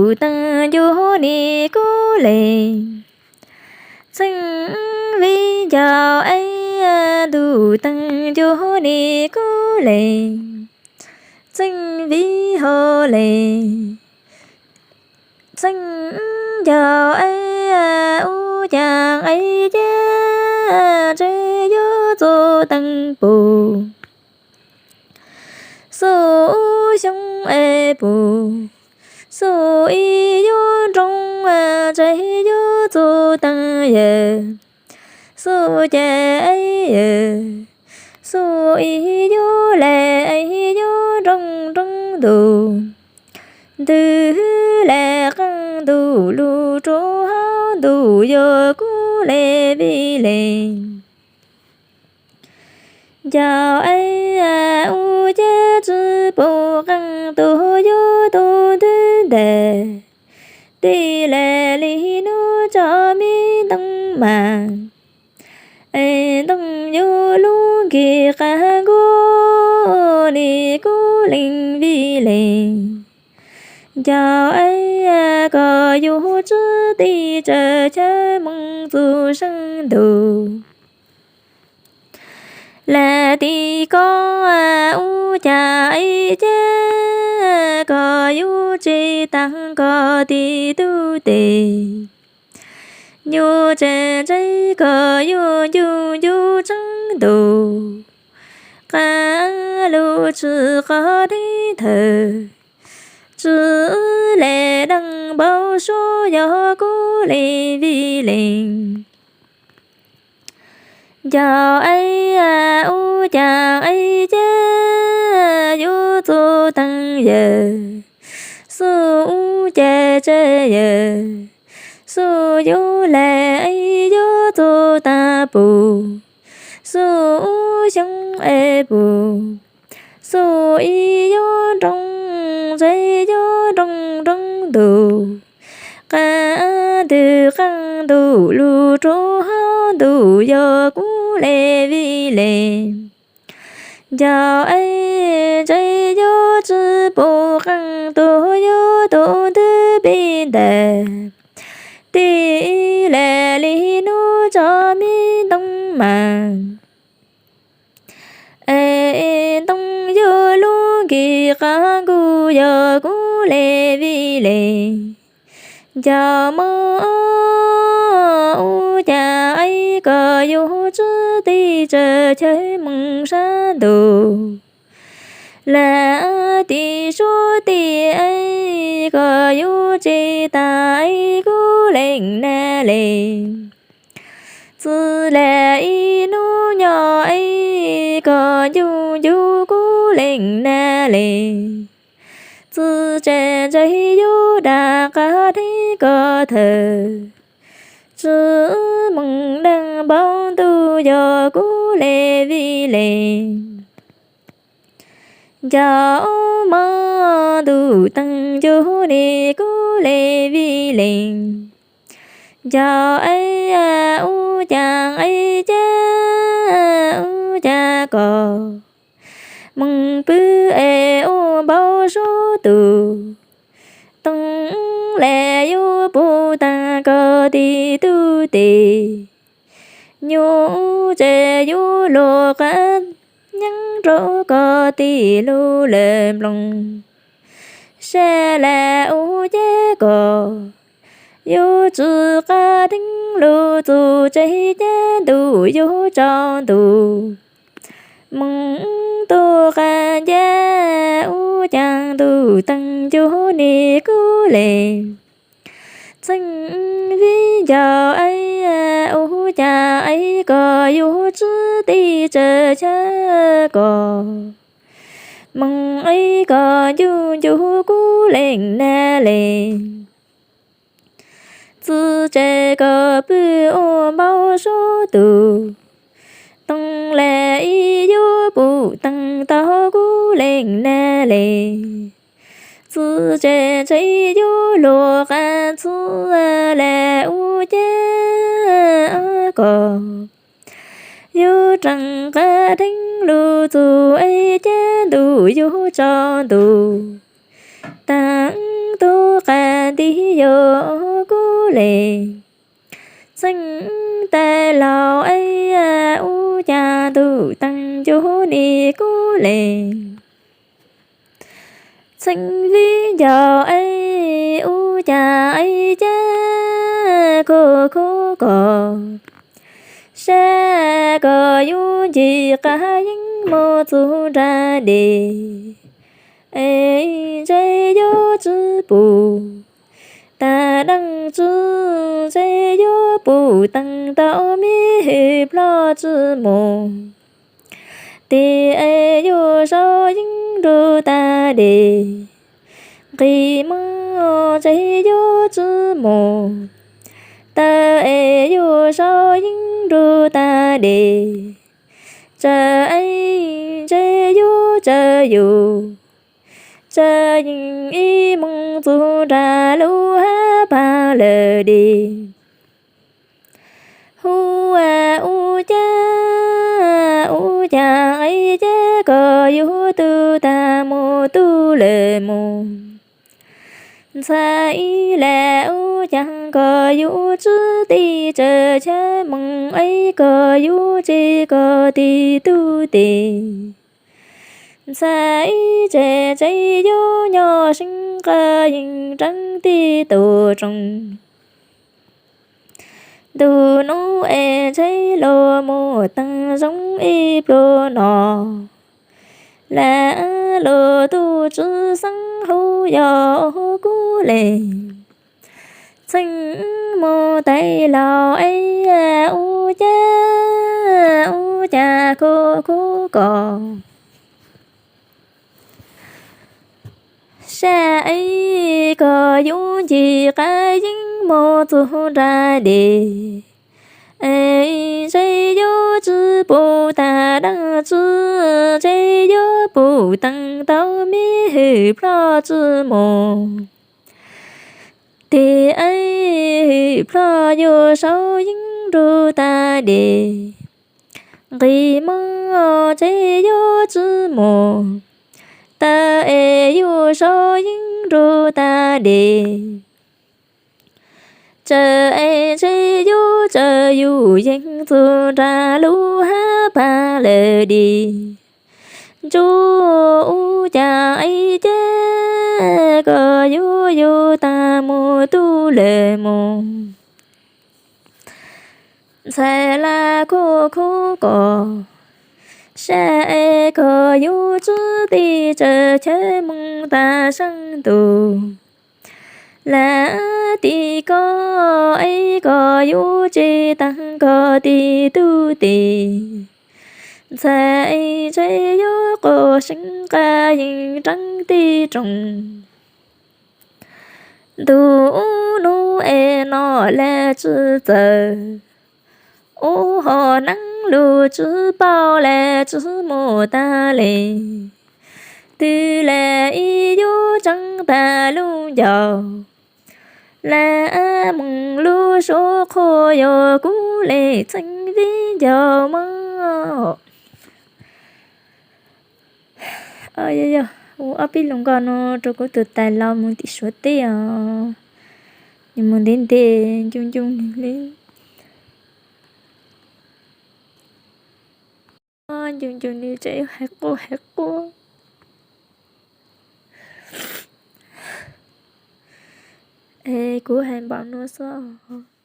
Ntuj teej ncuv nis kuj lees, txheej vij ncaus es ntuj teej ncuv nis kuj lees, txheej vij hauv lees, txheej ncaus es ub caag es ceg, tsev yuav txug teej pum, xuj ub xyoob es pum, xuj ib yuav nroo, tsev yuav txug teej yawm, xuj ces es yawm, xuj ib yuav leg es yuav nroo nroo ntuj, ntws leg qaab ntuj lug rua hauv ntuj yuav kuj le vij lees. Ncaus es ub ces tsi pum qaab tug yuav tug ntwb ntes, tij leg li nub tso mi ntoo mas, es ntoo yuav lub nkig qaab nkuj nis kuj lees vij lees. Ncaus es koj yuav tsi tij tsaws chaw moog txug saab ntuj, lam tim koj ub caag es ceg, koj yuav tseg taag koj tim tug tes, nyuas tsev ntsev koj yuav ncu ncu tsaab ntuj, qaab lug tsi qhov dheev thawm, tsi le daag npau suav yog kuj le vij lees. Ncaus es ub caag es ceg, yuav txug teej yawm, xuj ub ces tsev yawm, xuj yuav leg es yuav txug taag pum, xuj ub xyoob es pum, xuj ib yuav nroo, tsev yuav nroo nroo ntuj, qaab ntws qaab ntuj lug rua hauv ntuj yog kuj le vij lees. Ncaus es ntsev yuav tsi pum qaab tug yuav tug ntwb peb ntes, tij leg li nub tso mi ntoo mas, es ntoo yuav lub nkig qaab nkuj yog kuj le vij lees. Ncaus moog ub caag es koj yuav tsi tij tsaws chaw moog saab ntuj, lam tim suav tij es koj yuav tseg taag es kuj lees nag le. Txij le ib nub nyob es koj ncu ncu kuj lees nag le. Txij tsev ntsev yuav daag qaab dheev koj thawm, tsi moog daag npau ntuj yog kuj le vij lees. Ncaus moog ntuj teej ncu nis kuj le vij lees. Ncaus es ub caag es ceg, ub caag koj moog pw es ua npau suav tug, tooj le yuav pum taag koj tim tug tes, nyuas tsev yuav luas qaab nyeeb rua koj tim lub lawv nplooj. Sab le ub ces koj yuav tsi qaab dheev lug txug tsev cav ntuj yuav tsaus ntuj. Moog tug qaab ncav ub caag ntuj teej ncu nis kuj lees. Txheej vij ncaus es ub caag es koj yuav tsi tij tsaws chaw koj moog es koj ncu ncu kuj lees nag le. Txij tsev koj pw ua npau suav tug, tooj le ib yuav pum taag tau kuj lees nag le. Txij tsev ntsev yuav luas qaab txug le ub ces koj yuav raag qaab dheev lug txug es cav ntuj yuav tsaus ntuj. Taag tug qaab nti yog kub lees. Txheej tais laus es ua cas ntuj teev cuag nig kub lees. Txheej viv ncaus es ua cas es cab khuj khuj kom, sab koj yuav ncig qab yeeb mus txug nram dej, es ntshe yuav tsi pum tag deev tsi, ntshe yuav pum teev tau me hwm plho tsi mus. Tes es yuav sau yeeb nrug tag dej, nqis moog ntshe yuav tsi mus. Taw es yuav sau yeeb nrug tag dej, tsaws es ntshe yuav tsaws yus, tsaws yeej ib moos txug nram lub hab pag lawm dej. Hu ua cas, ua cas es cab koj yuav tu tag mus tu lawm mus. Ntxhais ib lam ua cas koj yuav tsi tig tsaws chaw moos es koj yuav tseg koj tig tug tes. Ntxhais ib tseg tseg yuav nyob seev qab yeej rov tig tuaj roos. Ntu nub es ntshe luag muaj teev zoo ib pluag no, lam luag tub tsi xeeb hu yog kub lees. Txheej mus tais laus es ua cas, ua cas khuj khuj kom, sab es koj yuav ncig qab yeeb mus txug nram dej, es ntshe yuav tsi pum tag deev tsi, ntshe yuav pum teev tau me hwm plho tsi mus. Tes es hwm plho yuav sau yeeb nrug tag dej, nqis moog ntshe yuav tsi mus. Taw es yuav sau yeeb nrug tag dej, tsaws es ntshe yuav tsaws yus yeej txug nram lub hab pag lawm dej. Ntsuag ua cas es cab koj yuav yug tag mus tu lawm mus. Ntxhais lam khuj khuj kom, sab es koj yuav tsi tig tsaws chaw moos tag seev ntuj. Lam tig koj es koj yuav tseg tag koj tig tug tes. Ntxhais es ntshe yuav quaj seev qab yeej rov tig roos. Ntu ub nub es no lam tsi txawm, ub hom neeb lug tsi paub lam tsi mus tag le. Twg lam ib yuav tseeb tag lub ncauj, lam moog lub suab qhua yog kub lees txheej viv ncaus mog. Yog, yog, ua ob peb lus nkoj no rau kuv tus tais laus mus tim Suav teb os. Nws mus ntev ntev, ncoo ncoo nws li. Ncoo ncoo nws tseem yuav hais quaj hais quaj. Es kuv hais npaum no xwb os.